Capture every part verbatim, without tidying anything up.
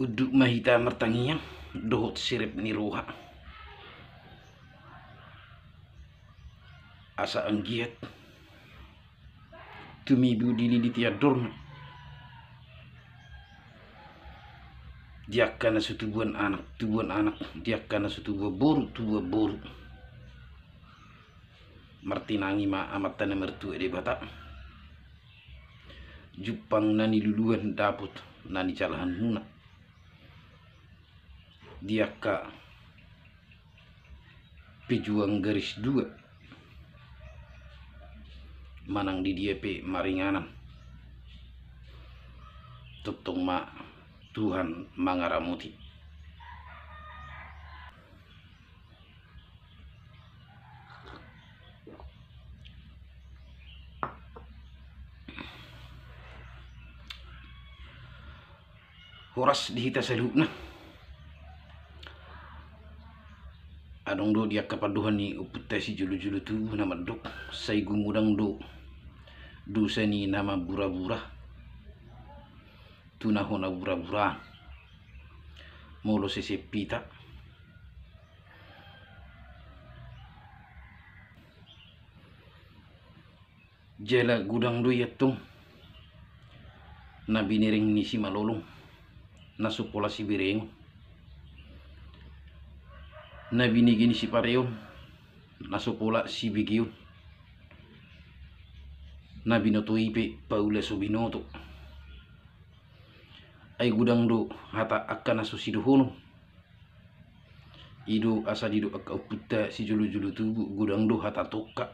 Unduk ma hita martangiang dohot serep ni roha, asa anggiat tumibu dililiti andorna, di angka na so tubuan anak, tubuan anak, di angka na so tubuan boru, tubuan boru. Martinangi ma Amanta na martua Debata, jumpang na niluluan, dapot na nijalahanmuna di angka pejuang garis dua, manang di dia pe maringanan. Tongtong ma Tuhan mangaramoti. Horas di hita saluhutna. Adong do di angka pandohan ni ompunta sijolojolo tubu na mandok, sai gumodang do dosa ni na mamburabura tu na hona buraburaan. Molo sesep hita, jala godang do i antong na binereng ni simalolong na so pola siberengon, na binege ni sipareon na so pola sibegeon, na binoto i pe paula so binoto. Ai godang do hata angka na so sidohonon. I do asa didok angka ompunta sijolojolo tubu, godang do hata tongka.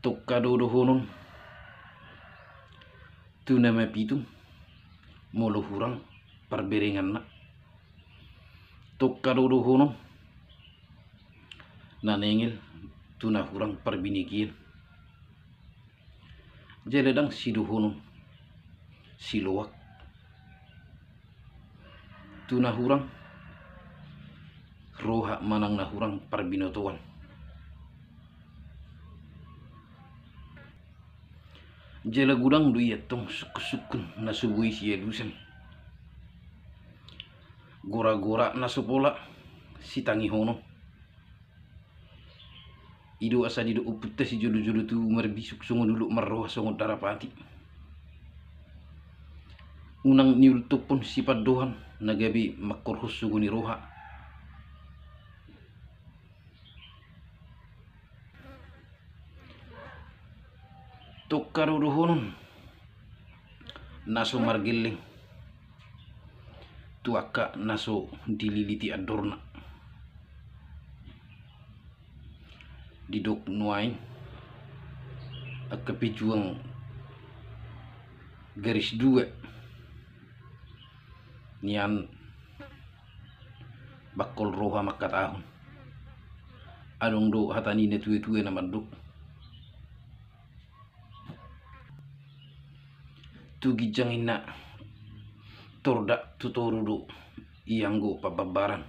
Tongka do dohonon tu na mapitung molo hurang parberenganna. Tongka do dohonon na nengel tu na hurang parbinegean. Jala ndang sidohonon siloak tu na hurang roha manang na hurang parbinotoan. Jala godang do i antong sungkunsungkun na so boi sialusan, goragora na so pola sitangihonon. I do asa didok ompunta sijolojolo tubu marbisuk songon ulok, marroha songon darapati. Unang niultophon sipandohan na gabe mangkorhon sogo ni roha. Tongka do dohonon na so margelleng tu angka na so dililiti andorna. Didok nuaeng angka pejuang garis dua nian bangkol roha mangkatahon. Adong do hata ni natuatua na mandok, tu ginjang inna torda, tu toru do i anggo pambambaran.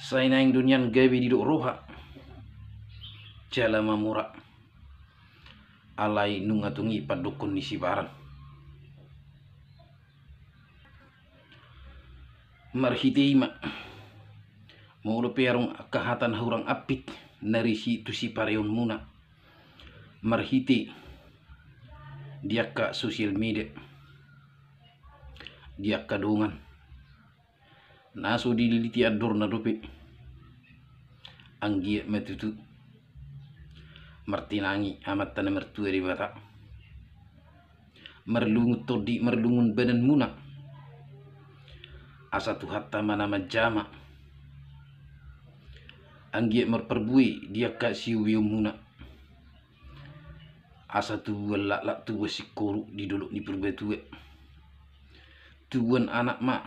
Sai naeng do nian gabe didok roha jala mamora, alai nunga tung i pandokkon ni sibaran. Marhite i ma, molo pe adong angka hata na hurang ampit na risi tu sipareonmuna marhite di angka sosial media, di angka dongan na so dililiti andorna dope, anggiat ma tutu martinangi Amanta na martua Debata, marlungun tondi, marlungun badanmuna, asa Tuhanta ma na manjama. Anggiat marparbue di angka siubeonmuna, asa tubuan laklak, tubuan singkoru di dolok ni Purbatua. Tubuan anak ma,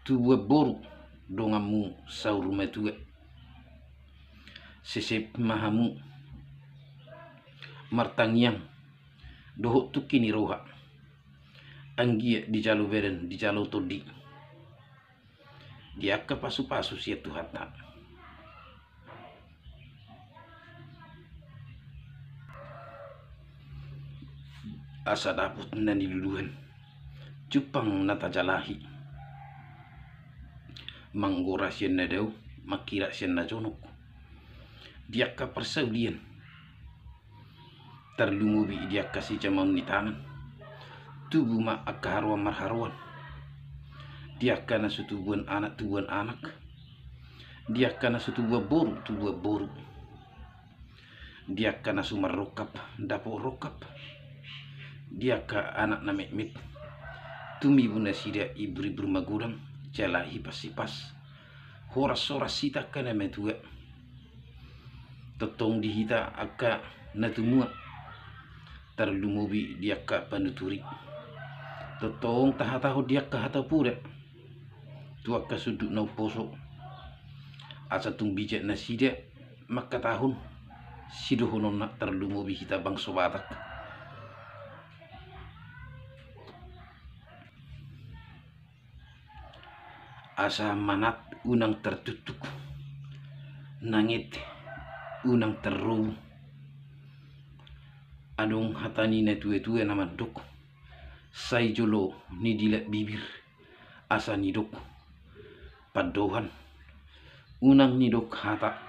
tubuan boru, donganmu saur matua. Sesep ma hamu martangiang dohot tungki ni roha, anggiat dijalo badan, dijalo tondi di angka pasupasu sian Tuhanta, asa dapot na niluluan, Jumpang na tajalahi, manggora sian na dao, mangkira sian na jonok. Di angka parsaulian, tarlumobi di angka sijamaon ni tangan, tubu ma angka haroan marharoan. Di angka na so tubuan anak, tubuan anak. Di angka na so tubuan boru, tubuan boru. Di angka na so marrongkap, dapot rongkap. Di angka anak na metmet, tumibu nasida, ibur-ibur magodang, jala hipas-hipas. Horas-horas hita angka na matua. Tongtong di hita angka na tumua, tarlumobi di angka panuturi. Tongtong tahatahon di angka hata poda tu angka sundut na umposo, asa tung bijak nasida mangkatahon sidohononna, tarlumobi hita bangso Batak. Asa manat unang tartuktuk, nanget unang tarrobu. Adong hata ni na tua-tua na mandok, sai jolo nidilak bibir, asa nidok pandohan. Unang nidok hata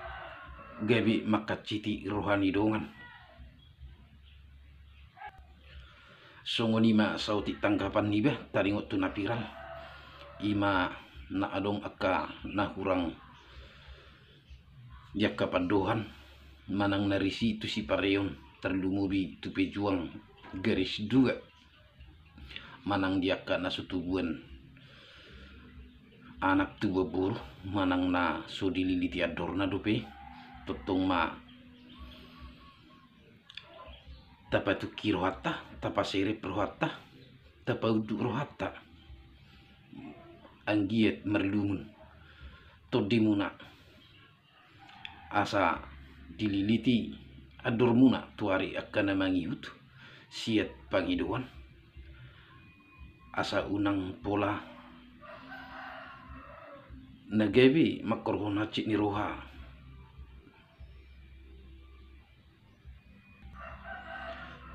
gabe mangkansiti roha ni dongan. Songon i ma saotik tanggapan niba taringot tu na viral. I ma na adong angka na hurang di angka pandohan manang na risi tu sipareon, tarlumobi tu pejuang garis dua, manang di angka na so tubuan anak, tubuan boru, manang na so dililiti andorna dope. Tongtong ma tapatungki rohanta, tapaserep rohanta, tapaunduk rohanta, anggiat marlungun tondimuna, asa dililiti andormuna tu ari angka na mangihut sian pangidoan. Asa unang pola na gabe mangkorhon hansit ni roha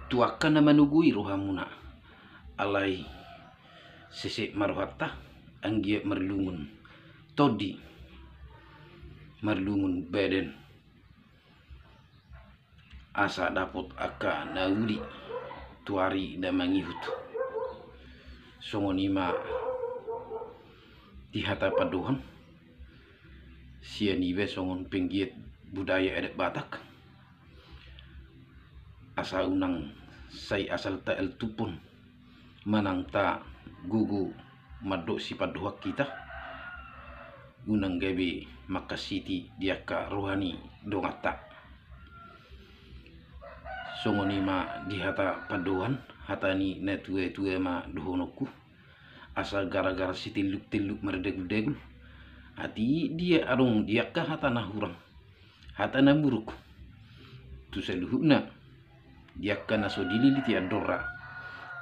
tu angka na manogoi rohamuna. Alai sesep ma rohanta, anggiat marlungun tondi, marlungun badan, asa dapot angka na uli tu ari na mangihut. Songon i ma di hata pandohan sian iba songon penggiat budaya adat Batak. Asa unang sai asal taaltuphon manang tagogo mandok sipandohan hita, unang gabe mangkansiti di angka roha ni donganta. Songon i ma di hata pandohan, hata ni na tua-tua ma dohononku. Asa gara-gara sitelluk-telluk mardagul-dagul, atik dia adong di angka hata na hurang, hata na buruk tu saluhutna, di angka na so dililiti andorna,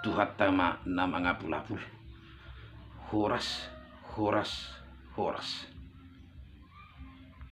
Tuhanta ma na mangapul-apul. Horas, horas, horas.